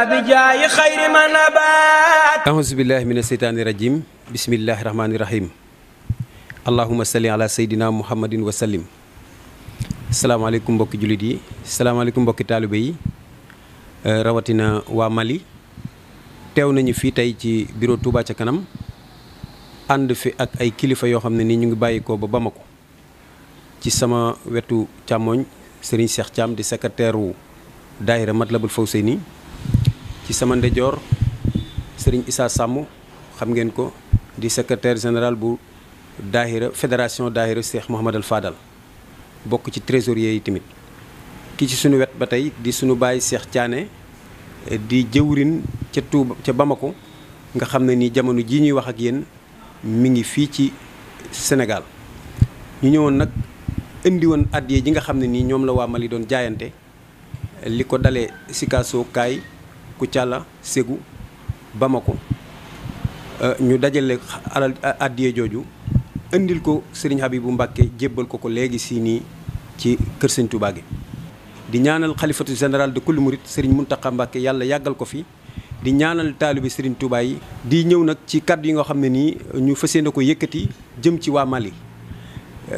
بجاي خير ما نبات أعوذ بالله من الشيطان الرجيم بسم الله الرحمن الرحيم اللهم صل على سيدنا محمد وسلم. salaamaaleykum mbokki jullit yi salaamaaleykum mbokki taalibe yi rawatina waa Mali teew nañu fii tey ci bureau Touba ca kanam ànd fi ak ay kilifa yoo xam ne nii ñu ngi bàyyikoo ba Bamako ci sama wetu càmmoñ Serigne Cheikh Thiam di secrétaire wu daayira Matlabul Fawzeyni ci sama ndeyjoor Serigne Issa Samb xam ngeen ko di secrétaire général bu daayira fédération daayira Cheikh Mouhamadal Fadal bokk ci trésorier yi tamit ki ci sunu wet ba tey di sunu baay Cheikh Thiané di jëwrin ca Touba ca Bamako nga xam ne ni jamono jii ñuy wax ak yéen mi ngi fii ci Sénégal ñu ñëwoon nag indi woon addiya ji nga xam ne nii ñoom la waa Mali doon jaayante li ko dalee Sikasso Kaay Koutiala Ségou Bamako ñu dajale alal addiya jooju indil ko Serigne Habibou Mbacké jébbal ko léegi si nii ci kër Sëñ Touba gi di ñaanal xalifatu général de kulli murit Serigne Mountakha Mbacké yàlla yàggal ko fi di ñaanal taalibe Serigne Touba yi di ñëw nag ci kàddu yi nga xam ne nii ñu fas yéene ko yëkkati jëm ci waa Mali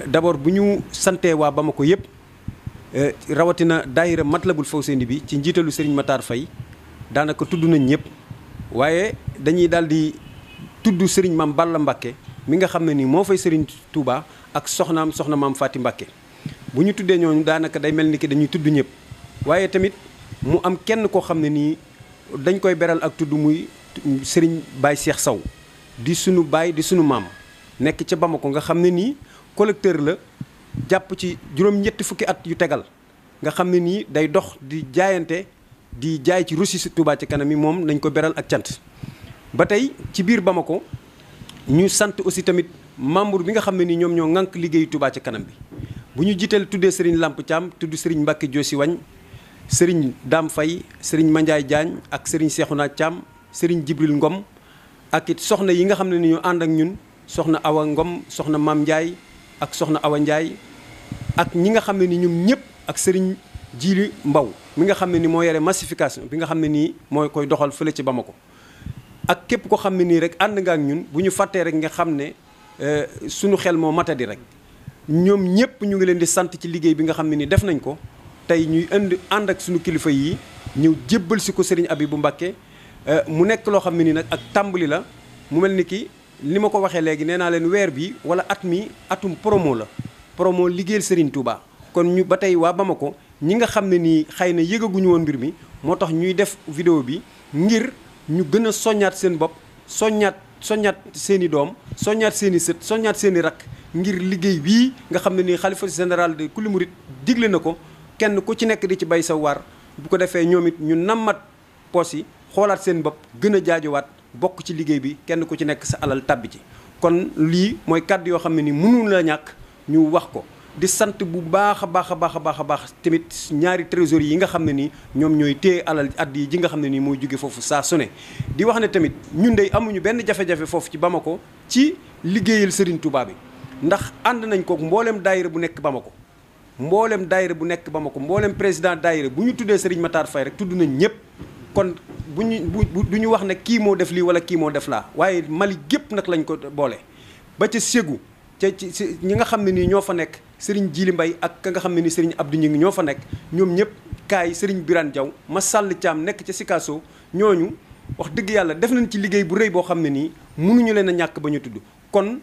d'abord bu ñu santee waa Bamako yëpp rawatina daayira Matlabul Fawzeyni bi ci njiitalu Serigne Matar Faye daanaka tudd nañ ñëpp waaye dañuy daal di tudd Serigne Mame Balla Mbacké mi nga xam ne nii moo fay Serigne Touba ak soxna Maam Faty Mbacké bu ñu tuddee ñooñu daanaka day mel ni ki dañuy tudd ñëpp waaye tamit mu am kenn koo xam ne nii dañ koy beral ak tudd muy Serigne Baye Cheikh Sow di sunu baay di sunu maam nekk ca Bamako nga xam ne nii collecteur la jàpp ci juróom-ñetti fukki at yu tegal nga xam ne nii day dox di jaayante di jaay ci Russie Touba ci kanam yi moom nañ ko beral ak cant ba tey ci biir Bamako ñu sant aussi tamit membre bi nga xam ne ni ñoom ñoo ŋànk liggéeyu Touba ca kanam bi bu ñu jiital tuddee Serigne Lamp Thiam tudd Serigne Mbacké Joosi Wañ Serigne Dame Faye Serigne Mandiaye Diagne ak Serigne Cheikhouna Thiam Serigne Jibril Ngom ak it soxna yi nga xam ne ni ñu ànd ak ñun soxna Awa Ngom soxna Mame Ndiaye ak soxna Awa Ndiaye ak ñi nga xam ne ni ñoom ñëpp ak Serigne Djili Mbaw mi nga xam ne ni moo yore massification bi nga xam ne nii mooy koy doxal fële ci Bamako ak képp ko xam ne nii rek ànd nga ak ñun bu ñu fàttee rek nga xam ne sunu xel moo matadi rek ñoom ñëpp ñu ngi leen di sant ci liggéey bi nga xam ne ni def nañ ko tey ñuy ànd ak sunu kilifa yi ñëw jébbal si ko Serigne Habibou Mbacké mu nekk loo xam ne nii nag ak tàmbali la mu mel ni ki li ma ko waxee léegi nee naa leen weer bi wala at mi atum promo la promo liggéeyal Serigne Touba kon ñu ba tey waa Bamako ñi nga xam ne nii xëy na yëgaguñu woon mbir mi moo tax ñuy def vidéo bi ngir ñu gën a soññaat seen bopp soññaat seen i doom soññaat seen i sët soññaat seen i rakk ngir liggéey bii nga xam ne nii xalifa général de kulli murit digle na ko kenn ku ci nekk di ci bay sa waar bu ko defee ñoom it ñu nammat poos yi xoolaat seen bopp gën a jaajowaat bokk ci liggéey bi kenn ku ci nekk sa alal tàbbi ci kon lii mooy kàddu yoo xam ne ni mënul la ñàkk ñu wax ko di sant bu baax a baax tamit ñaari trésoriers yi nga xam ne nii ñoom ñooy téye alal at yi ji nga xam ne nii mooy jóge foofu saa su ne di wax ne tamit ñun dey amuñu benn jafe-jafe foofu ci Bamako ci liggéeyal Serigne Touba bi ndax ànd nañ ko mboolem daayira bu nekk Bamako mboolem président daayira bu ñu tuddee Serigne Matar Faye rek tudd nañ ñëpp kon du ñu wax ne kii moo def lii wala kii moo def laa waaye Mali gépp nag lañ ko boole ba ca Ségou ca ci ñi nga xam ne nii ñoo fa nekk Serigne Djili Mbaye ak ka nga xam ne ni Serigne Abdou Ñing ñoo fa nekk ñoom ñëpp kaay Serigne Birane Diaw ma sàll Thiam nekk ca Sikasso ñooñu wax dëgg yàlla def nañ ci liggéey bu rëy boo xam ne nii mënuñu leen a ñàkk ba ñu tudd kon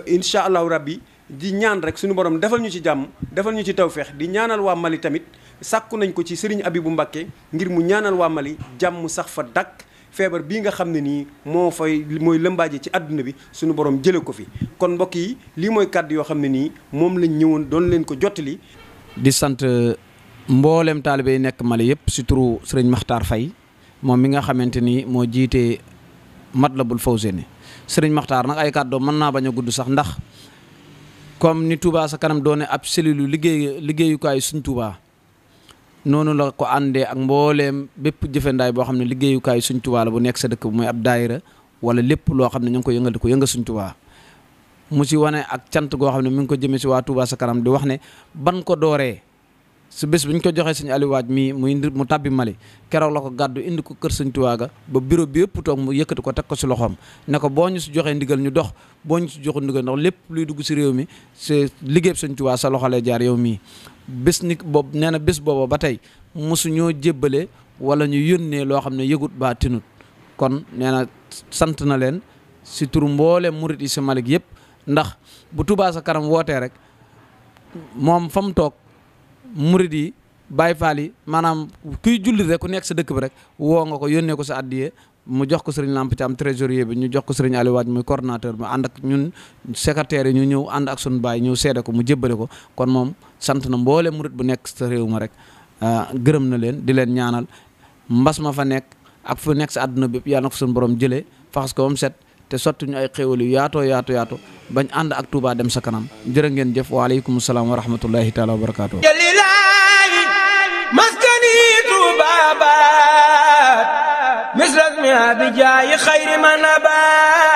incha allahu rabbi di ñaan rek suñu borom defal ñu ci jàmm defal ñu ci tawfeex di ñaanal waa Mali tamit sàkku nañ ko ci Serigne Habibou Mbacké ngir mu ñaanal waa Mali jàmm sax fa dakk feebar bii nga xam ne nii mooy lëmbaaje ci àdduna bi suñu borom jële ko fi kon mbokk yi lii mooy kàddu yoo xam ne nii moom lañ ñëwoon doon leen ko jottali. di sant mboolem taalibe yi nekk Mali yëpp si turu Serigne Makhtar Faye moom mi nga xamante ni moo jiite Matlabul Fawzeyni Serigne Makhtar nag ay kàddoom mën naa bañ a gudd sax ndax comme ni Touba sa kanam doone ab cellule liggéeyukaay suñ Touba noonu la ko àndee ak mbooleem bépp jëfendaay boo xam ne liggéeyukaay suñ Touba la bu nekk sa dëkk bu mooy ab daayira wala lépp loo xam ne ñu ngi ko yëngal di ko yëngal suñ Touba mu si wane ak cant goo xam ne mi ngi ko jëmee si waa Touba sa kanam di wax ne ban ko dooree su bés bi ñu ko joxee sëñ Aliou Waaj mii mu tàbbi Mali keroog la ko gàddu indi ko kër sëñ Tuubaa ga ba bureau bi yëpp toog mu yëkkati ko teg ko si loxoom ne ko boo ñu si joxee ndigal ñu dox boo ñu si joxul ndigal ndax lépp luy dugg si réew mi c'est liggéey sëñ Tuubaa sa loxo lay jaar yow mii bés ni boobu nee na bés booba ba tey mosu ñoo jébbale wala ñu yónnee loo xam ne yëgut baa tinut kon nee na sant na leen si turu mboole murit yi si Malick yëpp ndax bu Touba sa kanam wootee rek moom fa mu toog murit yi Baay Faal yi maanaam kuy jullit rek ku nekk sa dëkk bi rek woo nga ko yónnee ko sa addiye mu jox ko sëriñ Lamp Thiam trésorier bi ñu jox ko sëriñ Aliou Waaj muy coordonnateur bi ànd ak ñun secrétaire yi ñu ñëw ànd ak sunu baay ñëw seede ko mu jébbale ko kon moom sant na mboole murit bu nekk sa réew ma rek gërëm na leen di leen ñaanal mbas ma fa nekk ak fu nekk sa àdduna bi yàlla na ko suñu borom jëlee faxas ko ba mu set te sotti ñu ay xéwal yu yaatoo bañ ànd ak Touba dem sa kanam jërë ngeen jëf waaleykum salaam wa rahmatullahi taala wa barakaatu. jalilaay maskani Touba baat misras mi abi jaayi xayri man abaat